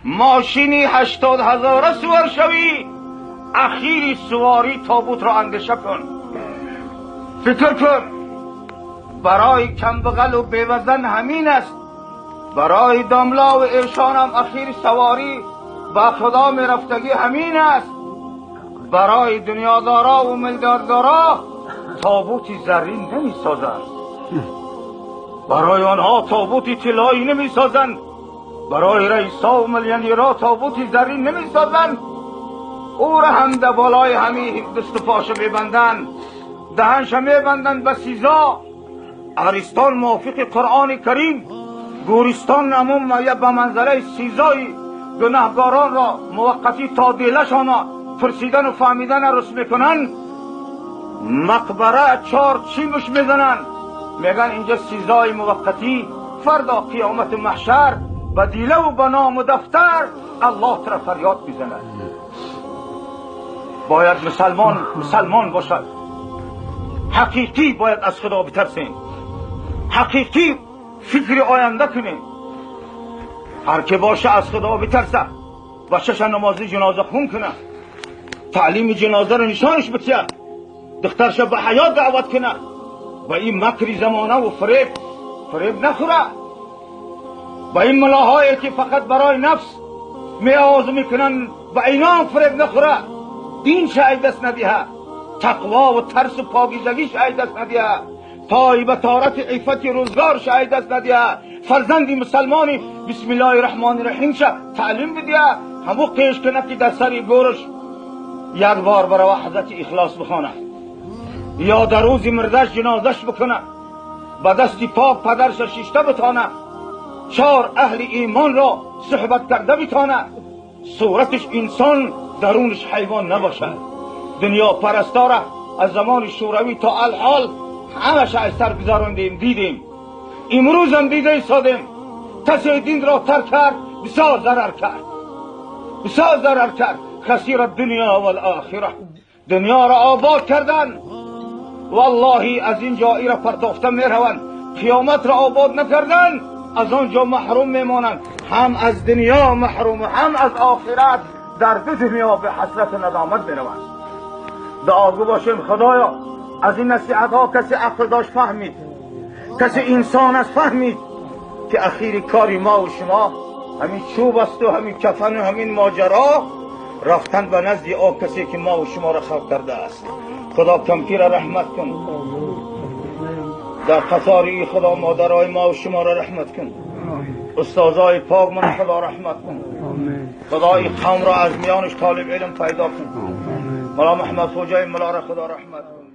Мошини 80 ҳазора сувор шавӣ, ахири суворӣ тобутро андеша кун, фикр кун. Барои камбағалу бевазан ҳамин аст, барои домлаву эшонам ахири саворӣ ба худо мерафтагӣ ҳамин аст. Барои дунёдорову миллиарддоро тобути заррин намесозанд, барои онҳо тобути тиллоӣ намесозанд, барои раисову миллионерҳо тобути заррин намесозанд. Ӯро ҳам дар болои ҳамин дасту поша мебанданд, даҳанша мебанданд ба сизо. Аристон мувофиқи Қуръони Карим гӯристон намун ба манзараи сизои гунаҳгоронро муваққатӣ то дилашона пурсидану фаҳмидана рус мекунанд. Мақбара чор чимуш мезананд, мегӯянд инҷа сизои муваққатӣ, фардо қиёмату маҳшар ба дилаву ба ному дафтар Аллоҳ тура фарёд мезанад. Бояд мусалмон мусалмон бошад ҳақиқӣ, бояд аз Худо битарсем, ҳақиқӣ фикри оянда кунем. Ҳар ки боша, аз Худо битарса, бачаша намози ҷаноза хун куна, таълими ҷанозаро нишонаш бития, духтарша ба ҳаёт даъват куна, ба ин макри замонаву фиреб нахӯра, ба ин мулоҳое ки фақат барои нафс меовоз мекунанд, ба инон фиреб нахӯра, дин ай даст надиҳа, тақвову тарсу покизагиш ай даст надиҳа, пой ба торати иффати рӯзгорш ай даст надиҳа, фарзанди мусалмони бисмиллоҳи раҳмони раҳимша таълим бидиҳа, ҳаму қеш кунад, ки дар сари гӯрш як бор барова ҳазрати Ихлос бихонад ё дар рӯзи мурдаш ҷанозаш бикунад, ба дасти пок падарша шишта битона, чор аҳли имонро суҳбат карда битона, сураташ инсон, дарунаш ҳайвон набошад. Дунё парастора аз замони Шӯравӣ то алҳол ҳамаша аз сар гузарондем, дидем, имрӯзам дида истодем. Касе динро тарк кард, бисёр зарар кард, бисёр зарар кард. Хасира дунё валохира. Дунёро обод кардан, валлоҳи, аз ин ҷо ира партофта мераванд. Қиёматро обод накардан, аз он ҷо маҳрум мемонанд. Ҳам аз дунё маҳрум, ҳам аз охират, дар ду дунё ба ҳасрату надомат мераванд. Дуогӯ бошем. Худоё, аз ин насиҳатҳо касе ақл дошт, фаҳмид, касе инсон аст, фаҳмид, ки ахири кори мо ва шумо ҳамин чӯб асту ҳамин кафану ҳамин моҷаро, рафтан ба назди о касе ки мо ва шуморо халқ кардааст. Худо кампира раҳмат кун, дар қатори Худо модарои мо ва шуморо раҳмат кун, устозои пок ман Худо раҳмат кун. Худои қавмро аз миёнаш толиб илм пайдо кун. Мулло Муҳаммад Хоҷаи муллоро Худо раҳмат кун.